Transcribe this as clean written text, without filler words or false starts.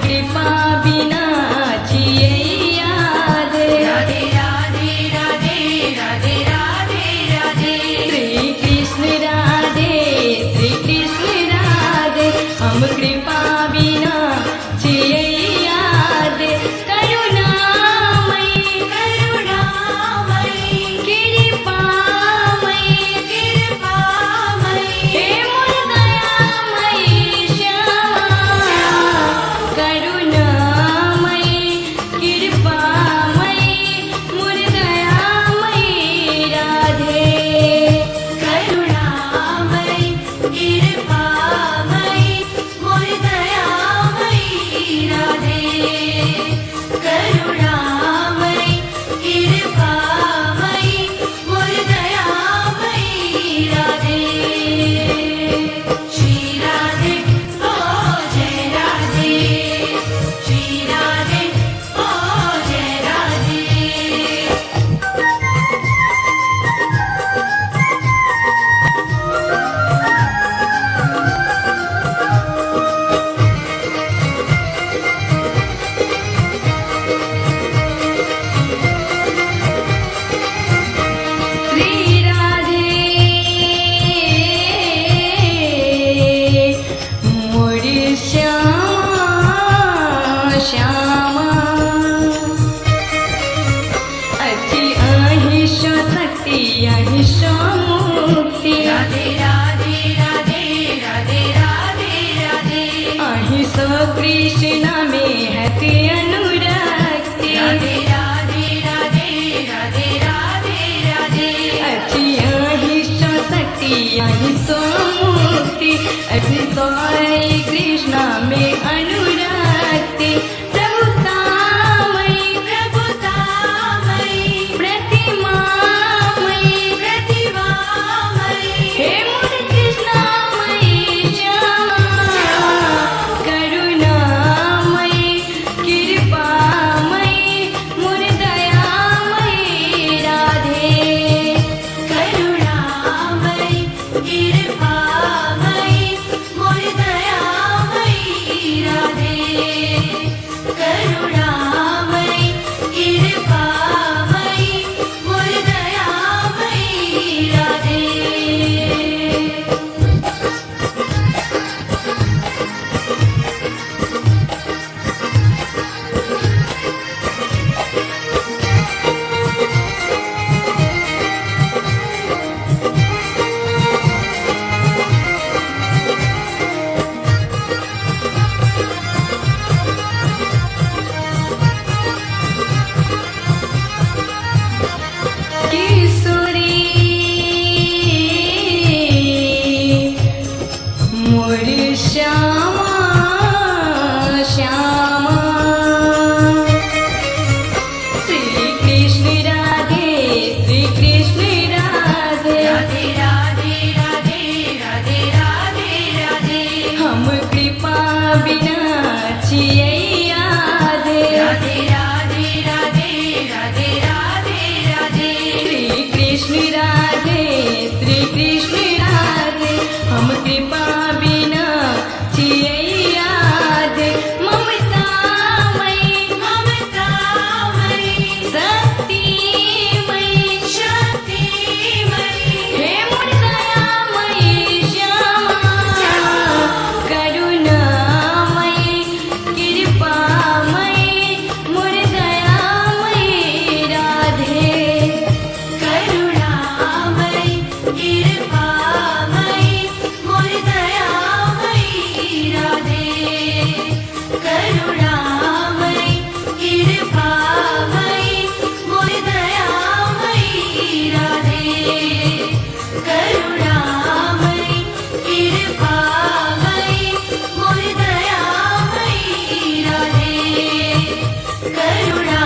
कृपा बिना छियै आधे। राधे राधे राधे राधे राधे राधे। श्री कृष्ण राधे श्री कृष्ण राधे, हम कृपा बिना छियै आधे। करुणामयी करुणामयी कृपामयी कृपामयी हे मोर दयामयी श्यामा। करुणामयी कृपामयी मोर दयामयी राधे। करुणामयी कृपामयी मोर दयामयी राधे। करुणामयी कृपामयी मोर दयामयी राधे। श्री राधे ओ जय राधे, श्री राधे ओ जय राधे। श्री राधे मोर श्यामा श्यामा। अछि अहिं शक्ति अहिं मुक्ति, राधे राधे राधे राधे राधे राधे। अहिं कृष्ण में हति अनुरक्ति। राधे राधे राधे राधे राधे राधे। अछि अहिं शक्ति अहिं मुक्ति, अछि कृष्ण में अनुरक्ति। प्रभुतामयी प्रभुतामयी प्रतिमामयी प्रतिमामयी हे मोर कृष्णामयी श्यामा। करुणामयी कृपामयी मोर दयामयी राधे। करुणामयी कृपामयी मोर दयामयी राधे। करुणामयी कृपामयी मोर दयामयी राधे। किशोरी मोर श्यामा श्यामा। श्री कृष्ण राधे श्री कृष्ण राधे, राधे राधे राधे राधे राधे राधे। हम कृपा बिना छियै आधे। राधे राधे राधे राधे राधे राधे। श्री कृष्ण राधे श्री कृष्ण राधे, हम कृपा बिना छियै आधे। ममतामयी ममतामयी शक्तिमयी शक्तिमयी हे मोर दयामयी श्यामा। करुणामयी कृपामयी मोर दयामयी राधे। करुणामयी कृपामयी मोर दयामयी राधे। करुणामयी कृपामयी मोर दयामयी राधे। करुणामयी कृपामयी मोर दयामयी राधे। करुणा